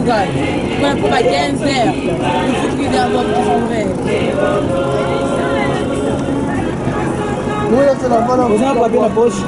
Oza na papier na poche?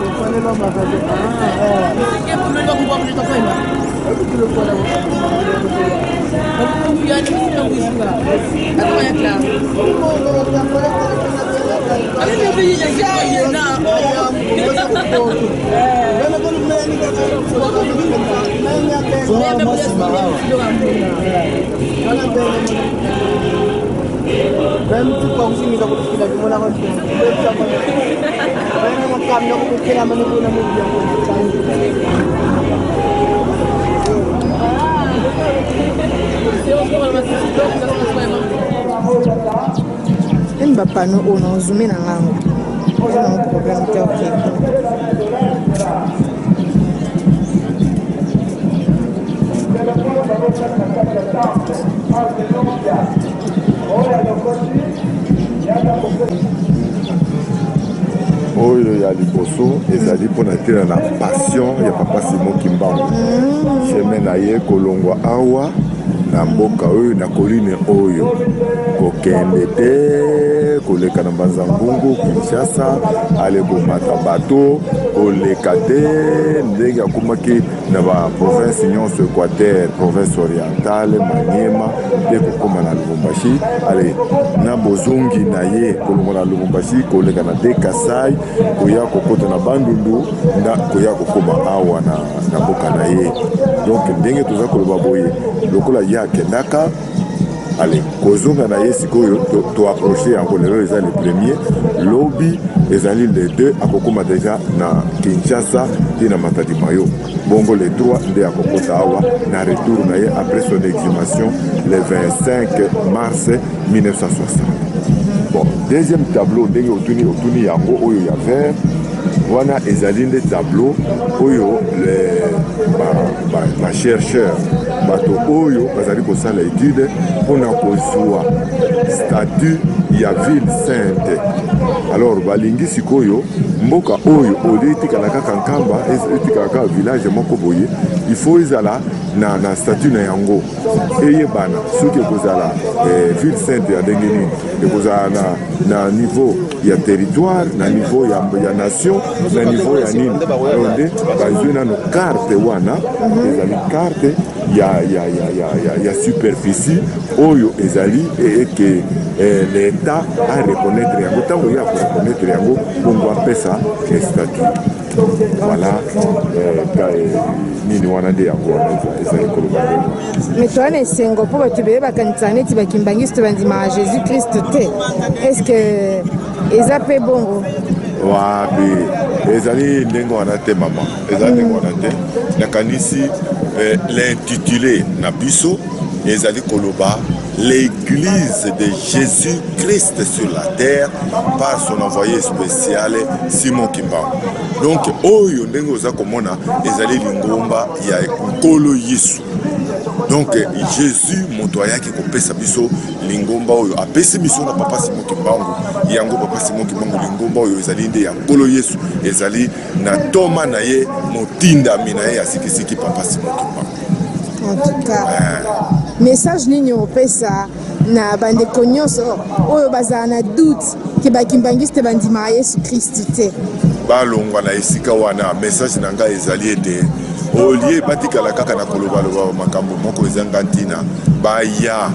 Meme ba panneau oyo na zoome na ngango eza nango problème te ok. Oyo ya liboso ezali mpo na ntina na passion ya papa Simon Kimbangu, chemin na ye kolongwa awa na mboka oyo na colline oyo kokende te koleka na Mbanza Ngungu Kinshasa, ale komata bato koleka te ndenge akomaki na ba province nyonso, Equateur, province orientale, Maniema, mpe kokoma na Lubumbashi. Ale na bozongi na ye kolongwa na Lubumbashi koleka na de Kasai koya kokota na Bandundu na koya kokoma awa na, na mboka na ye. Donc ndenge toza koloba boye, lokola ye akendaka ale kozonga na ye sikoyo toapproche to yango lelo eza le premier, lobi ezali le 2 akokoma deja na Kinshasa ti na Matadi Mayo, bongo le 3 nde akokota awa na retour na ye après son exhumation le 25 mars 1960. Bon, deuxième tableau ndenge otuni otuni yango oyo ya vert wana ezali nde tableau oyo bachercheur ba, ba bato oyo bazali kosala étude mpona kozwa statut ya ville sainte. Alors balingi sikoyo mboka oyo olie etikala kaka Nkamba, etikala kaka village moko boye, il faut ezala na, na statut na yango eyebana soki ekozala eh, ville sainte ya ndenge nini, ekozala na, na niveau ya territoire, na niveau ya, ya nation, na niveau ya nini. Alors nde bazwi nano carte wana, ezali carte ya, ya, ya, ya, ya, ya superficie oyo ezali eke eh, l'État a reconnaître yango. Ntango ye akoreconnaître yango, bongo apesa statut. Voilà, eh, nini wana nde yango wana ezali koloba ndenge. Mais toza na esengo mpo bato ebele bakanisaka neti bakimbangiste bandimaka Jésus Christ te. Est ce que eza mpe bongo? Wapi, ezali ndenge wana te mama, ezali ndenge wana te. Nakanisi eh, l'intitulé na biso ezali koloba l'église de Jésus-Christ sur la terre par son envoyé spécial Simon Kimbangu. Donc oyo ndenge oza komona ezali lingomba ya Nkolo Yesu. Donc Jésus moto ayaki kopesa biso lingomba oyo apesi biso na papa Simon Kimbangu. Yango papa Simon Kimbangu, lingomba oyo ezali nde ya Nkolo Yesu, ezali na toma na ye, motindami na ye ya sikisiki, papa Simon Kimbangu. En tout cas, message nini opesa na bandeko nyonso oyo bazala na doute ke bakimbangiste bandimaka Yesu Kristu te? Balongwa na esika wana. Message na ngai ezali ete olie batikala kaka na kolobaloba makambo moko ezanga ntina, baya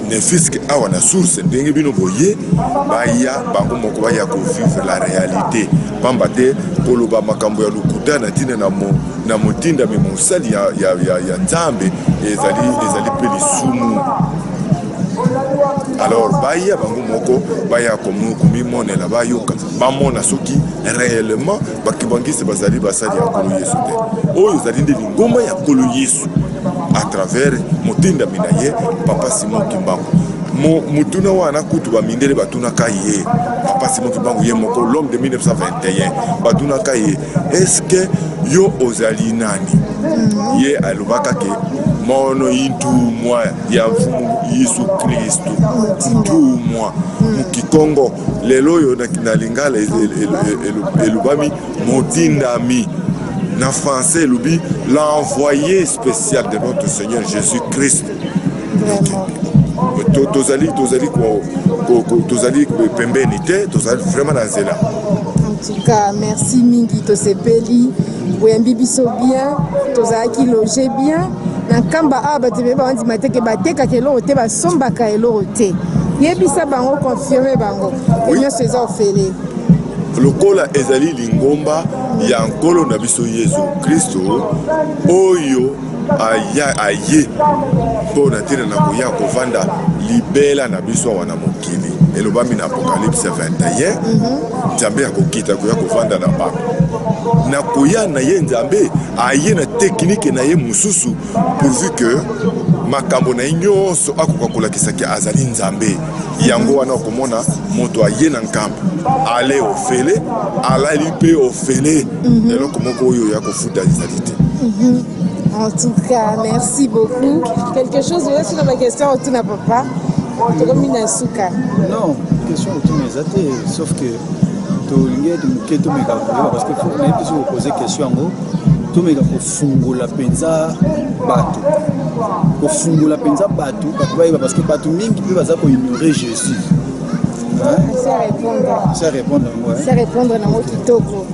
ne fût-ce awa na source ndenge bino boye, baya bango moko, baya kovivre la réalité. Pamba te koloba makambo ya lokuta na ntina na, mo, na motindami mosali ya, ya, ya, ya Nzambe ezali, ezali mpe lisumu. Alors baya bango moko, baya komimonela, bayoka, bamona soki réellement bakibangisi bazali basali ya Nkolo Yesu te. Oyo ezali nde lingomba ya Nkolo Yesu à travers motindami na ye papa Simon Kimbangu. Motuna wana kutu bamindele batunaka ye, papa Simon Kimbangu ye moko, l'homme de 1921, batunaka ye: est ce que yo ozali nani? Ye alobaka ke mono intumwa ya Mfumu Yesu Kristu, ntumwa mukikongo. Lelo oyo na Lingala elobami motindami. Na français elobi l'envoyé spécial de notre Seigneur Jésus-Christ. Tozali tozali tozali pembeni te, tozali vraiment na nzela. En tout cas, merci mingi, tosepeli boyambi biso bien, tozalaki loge bien na Nkamba. Awa bato ebele bandima te ke batekaka eloko te, basombaka eloko te. Yebisa bango, confirme bango ke nyonso eza ofele. Lokola ezali lingomba ya Nkolo na biso Yesu Kristo oyo aya aye mpo na ntina na koya kovanda libela na biso awa na mokili, elobami na Apocalypse 21, Nzambe akokita koya kovanda na bato. Na koya na ye, Nzambe aye na technique na ye mosusu, pourvu que makambo na ye nyonso akoka kolakisaki azali Nzambe. Yango wana okomona moto aye na Nkamba, ale ofele, alali mpe ofele. Eloko moko oyo ya kofuta ezali te. En tout cas, merci beaucoup. Quelque chose, oyo sur ma question otuna papa, tokomi na suka. Non, question otuna eza te, sauf que tolingi ete moke tomeka koyeba, parce que faut nayebi soki opose question yango, tomeka kofungola mpenza bato, kofungola mpenza bato, bato bayeba, parce que bato mingi mpe baza koignore Jésus. Ça répondre. Ça répondre yango. Ça répondre nango kitoko.